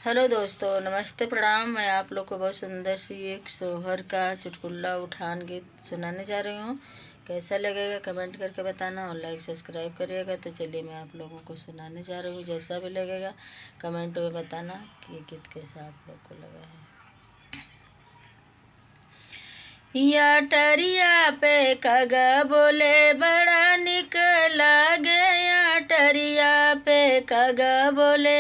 Hello दोस्तों, नमस्ते, प्रणाम। मैं आप लोग को बहुत सुंदर सी एक सोहर का चुटकुला उठान गीत सुनाने जा रही हूँ। कैसा लगेगा कमेंट करके बताना और लाइक सब्सक्राइब करिएगा। तो चलिए मैं आप लोगों को सुनाने जा रही हूँ। जैसा भी लगेगा कमेंट में बताना कि ये गीत कैसा आप लोग को लगा है। या टरिया पे कगा बोले बड़ा निक लागे, या टरिया पे कगा बोले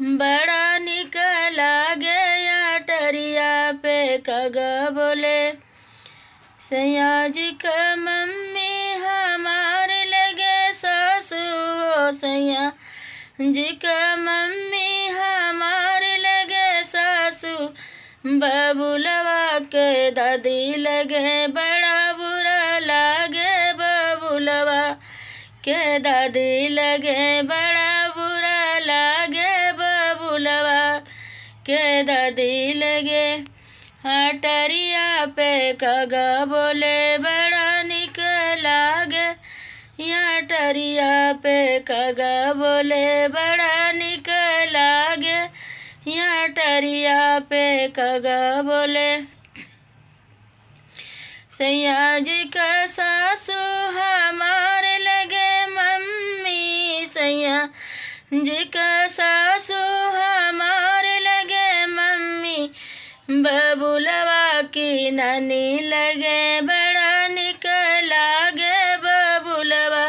बड़ा निक लागे, या टरिया पे कगा बोले। सैया जी का मम्मी हमारे लगे सासू, ओ सैया जी का मम्मी हमारे लगे सासू, बबुलवा के दादी लगे बड़ा बुरा लागे, बबुलवा के दादी लगे बड़ा बुरा लागे, बबुलवा के दादी लगे। हटरिया पे कगा बोले बड़ा निक लागे, हटरिया पे कगा बोले बड़ा निक लागे, हटरिया पे कगा बोले। सैया जी का सासू हमारे लगे मम्मी, सैया जी का सासू हमारे लगे मम्मी, बबुलवा की नानी लगे बड़ा निक लागे, बबुलवा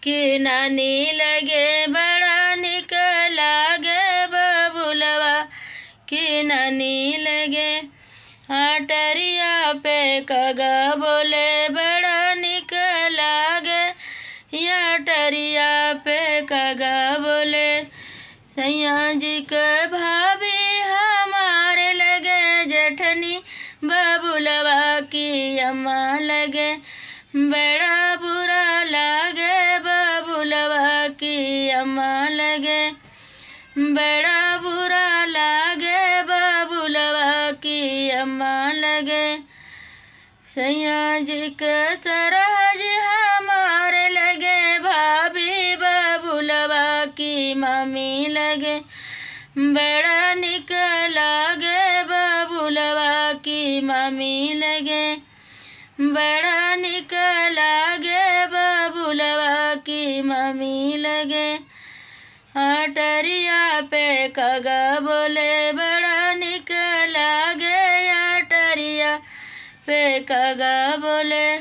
की नानी लगे बड़ा निक लागे, बबुलवा की नानी लगे। हटरिया पे कगा बोले बड़ा निक लागे, हटरिया पे कगा बोले। सैया जी के भाभी हमारे लगे जेठनी, बबुलवा की अम्मा लगे बड़ा बुरा लागे, बबुलवा की अम्मा लगे बड़ा बुरा लागे, बबुलवा की अम्मा लगे। सैया जी के सरहज हमारे लगे भाभी, बबुलवा की मामी लगे बड़ा निक लागे, बबुलवा की मामी लगे बड़ा निक लागे, बबुलवा की मामी लगे। हटरिया पे कगा बोले बड़ा निक लागे, हटरिया पे कगा बोले।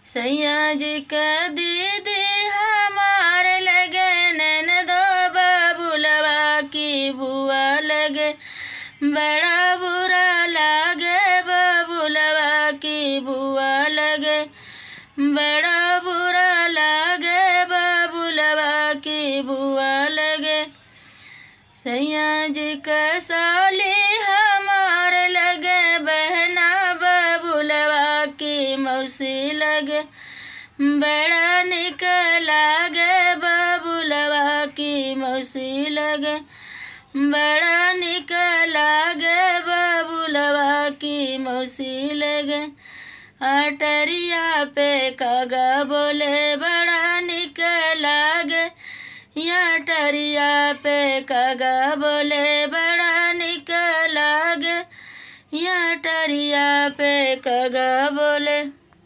सैया जी के दीदी हमारे लगे ननदो, बबुलवा की बुआ लगे बड़ा बुरा लागे, बबुलवा की बुआ लगे बड़ा बुरा लागे, बबुलवा की बुआ लगे। सैया जी के साली हमारे लगे बहना, बबुलवा की मौसी लगे बड़ा निक लागे, बबुलवा की मौसी लगे बड़ा निक लागे, बबुलवा की मौसी लगे। हटरिया पे कगा बोले बड़ा निक लागे, हटरिया पे कगा बोले बड़ा निक लागे, हटरिया पे कगा बोले।